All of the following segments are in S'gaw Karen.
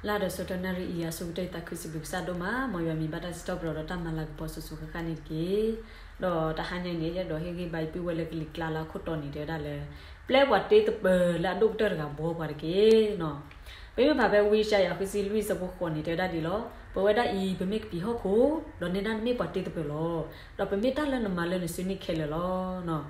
လၢဒီးဆၢကတီၢ်နၣ်ရံၣ်အံၤ အဆိကတၢၢ်ယသးခုစံးဘျုးကစၢ်ဒိၣ်မး, မ်ယွၤမံၤဘၣ်တၢ်စံးထီၣ်ပတြၢၤဒီးတၢ်မၤလၤကပီၤစိၤစိၤဃၣ်ဃၣ်န့ၣ်တက့ၢ်. ဒီးတဟါညါအံၤန့ၣ် ယအဲၣ်ဒိးဟ့ၣ်ဂံၢ်ဘါယပုၢ်ဝဲၢ်လၢကလံၤကျါလၢအခိၣ်တီန့ၣ် တဲဝဲဒၣ်လၢ ပျဲပှၤတ့သပၢၤလၢအဒိၣ်ကတၢၢ်တဂၤဘှီပှၤတက့ၢ်နီၤ. ပမ့ၢ်ဖးဖဲဝံယၡါယၤ ဃုဆံလွံၢ် ဆၢဖိဃိးန့ၣ် တဲဝဲဒၣ်ဒ်လီၤ. ပဝဲဒၣ်အံၤ ပမ့ၢ်ကပံာ်ဟီၣ်ခိၣ်, ဒီးနဲဒၣ်နမ့ၢ်ပှၤတ့သပၢၤလီၤ. ဒီးပမ့ၢ်တၢ်လၢနမၤလၢနစုန့ၣ်ခဲလၢာ်လီၤ.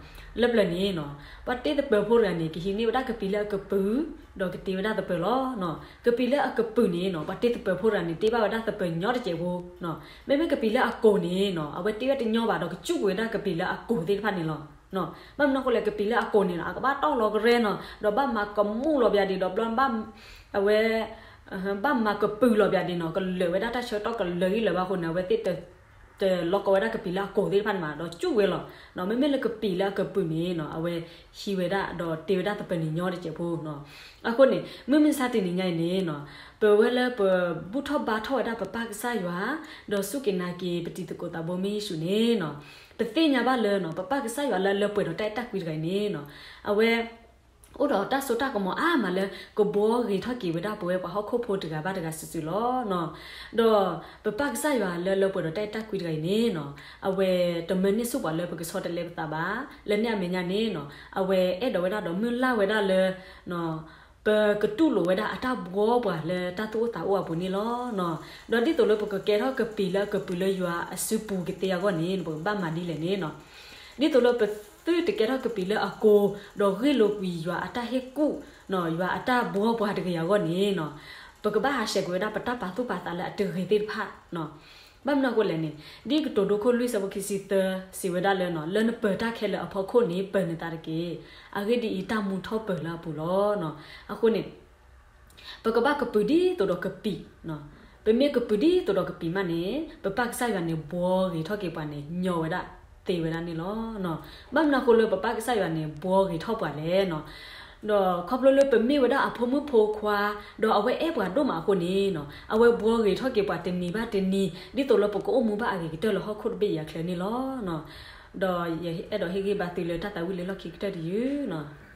လၢပျၢၤန့ၣ်နီၤ, ပှၤတ့သပၢၤဖိတဂၤန့ၣ် ကဟံးန့ၢ်ဝဲဒၣ်ကပံာ်လၢအကပုာ်, ဒီးကတ့ဝဲဒၣ်သပၢၤလီၤ. ကပံာ်လၢအကပုာ်န့ၣ်နီၤ, ပှၤတ့သပၢၤဖိတဂၤန့ၣ် တ့ဘၣ်ဝဲဒၣ်သပၢၤညီတစဲးဖိ. မ့မ့ၢ်ကပံာ်လၢအကိာ်န့ၣ်နီၤ, အဝဲတ့ဝဲတညီဘၣ်ဒီး ကစူၣ်ကွံာ်ဝဲဒၣ်ကပံာ်လၢအကိာ်သ့ၣ်တဖၣ်န့ၣ်လီၤ. ဘၣ်မနုၤအဃိလဲၣ်, ကပံာ်လၢအကိာ်န့ၣ်နီၤ, အကဘၣ်တီၢ်လီၤကရဲနီၤ, ဒီးဘၣ်မၤကမူၣ်လီၤပျၢၤဒံး, ဒီးဘျီဘၣ် အဝဲ ဘၣ်မၤကပုာ်လီၤပျၢၤဒံးနီၤ, ကလၢာ်ဝဲဒၣ်တၢ်ဆၢကတီၢ်ကလၢာ်ဂံၢ်လၢာ်ဘၣ်အဃိန့ၣ် အဝဲသ့ၣ် တလီၤကီဝဲဒၣ်ကပံာ်လၢအကိာ်သ့ၣ်တဖၣ်န့ၣ်မး ဒီးစူၣ်ဝဲလီၤ. မ့မ့ၢ်လၢကပံာ်လၢအကပုာ်န့ၣ်နီၤ, အဝဲဟံးဝဲဒၣ်ဒီးတ့ဝဲဒၣ်သပၢၤန့ၣ်ညီတစဲးဖိနီၤ. အဃိန့ၣ် မုၢ်မဆါတနံၤညါအံၤန့ၣ်နီၤ, ပဝဲလၢပဘူၣ်ထီၣ်ဘါထီၣ်ဝဲဒၣ်ပပၢ်ကစၢ်ယွၤ, ဒီးစူၢ်က့ၤနာ်က့ၤပတံၤသကိးသးဘိမ့ၢ်ယ့ၣ်ၡူးန့ၣ်နီၤ, ပသ့ၣ်ညါဘၣ်လၢနီၤ, ပပၢ်ကစၢ်ယွၤလၢလၢပှဲၤဒီးတၢ်အဲၣ်တၢ်ကွံတဂၤအံၤန့ၣ်နီၤ, အဝဲ အိၣ်ဒီးတၢ်စိတၢ်ကမီၤအါမးလၢ ကဘှီဂ့ၤထီၣ်က့ၤဝဲဒၣ်ပဝဲပှၤဟီၣ်ခိၣ်ဖိတဂၤဘၣ်တဂၤစုာ်စုာ်လီၤ. ဒီးပပၢ်ကစၢ်ယွၤလၢလၢပှဲၤဒီးတၢ်အဲၣ်တၢ်ကွံတဂၤအံၤန့ၣ်နီၤ, အဝဲတမၢန့ၢ်ဆူၣ်ပှၤလၢပကဆီတလဲပသးဘၣ်. လၢန့ၣ်အမဲာ်ညါန့ၣ်နီၤ, အဝဲအဲၣ်ဒိးဝဲဒၣ်ဒီးမုၢ်လၢ်ဝဲဒၣ်လၢ ပကတူၢ်လိာ်ဝဲဒၣ်အတၢ်ဘှီပှၤလၢတၢ်သူၣ်အိၣ်သးအိၣ်အပူၤန့ၣ်လီၤ. ဒီးဒ်သိးလၢပကကဲထီၣ်ကပံာ်လၢအကပုာ်လၢယွၤအစုပူၤကသ့အဂီၢ်န့ၣ် ပကဘၣ်မၤဒ်လဲၣ်န့ၣ်နီၤ, ဒ်သိးလၢပသုတကဲထီၣ်ကပံာ်လၢအကိာ်, ဒီးဂ့ၢ်လိာ်ကွံာ်ယွၤအတၢ်ဟ့ၣ်ကူၣ်, ယွၤအတၢ်ဘှီပှၤတဂ့ၤအဂီၢ်န့ၣ်နီၤ, ပကဘၣ်ဟးဆှဲးကွံာ်ဝဲဒၣ်ပတၢ်ပာ်သူၣ်ပာ်သးလၢအတဂ့ၤသ့ၣ်တဖၣ်. ဘၣ်မနုၤအဃိလဲၣ်န့ၣ်, ဒ်ကတိၤဒိခိၣ်လွံၢ်ဆၢဖိခံဆံသၢ စံးဝဲဒၣ်လၢနီၤ, လၢနပၢၤတၢ်ခဲလၢာ်အဖီခိၣ်န့ၣ် ပၢၤနသးတက့ၢ်. အဂ့ၢ်ဒ်အံၤ, တၢ်မူထီၣ်ပၢၤလၢအပူၤလီၤ. အဃိန့ၣ် ပကဘၣ်ကပုာ်ဒ်သိးဒီးကပံာ်, ပမ့ၢ်ကပုာ်ဒ်သိးဒီးကပံာ်မးန့ၣ် ပပၢ်ကစၢ်ယွၤန့ၣ် ဘှီဂ့ၤထီၣ်က့ၤပှၤန့ၣ် ညီဝဲဒၣ်သ့ဝဲဒၣ်န့ၣ်လီၤ. ဘၣ်မနုၤအဃိလၢပပၢ်ကစၢ်ယွၤန့ၣ် ဘှီဂ့ၤထီၣ်ပှၤလဲၣ်နီၤ, ဒီးခီဖျိလၢပမ့ၢ်ဝဲဒၣ်အဖိမုၣ်ဖိခွါ, ဒီးအဝဲအဲၣ်ပှၤဒိၣ်မးအဃိန့ၣ်နီၤ, အဝဲဘှီဂ့ၤထီၣ်က့ၤပှၤတနံၤဘၣ်တနံၤ ဒ်သိးလၢပကအိၣ်မူဘၣ်အဂ့ၤကတၢၢ်လၢဟီၣ်ခိၣ်တဘ့ၣ်အံၤအချၢန့ၣ်လီၤ. ဒီးယအဲၣ်ဒိးဟ့ၣ်ဂံၢ်ဘါသုလၢတၢ်သးဝံၣ်လၢလီၢ်ခံကတၢၢ်တယုၢ်နီၤ.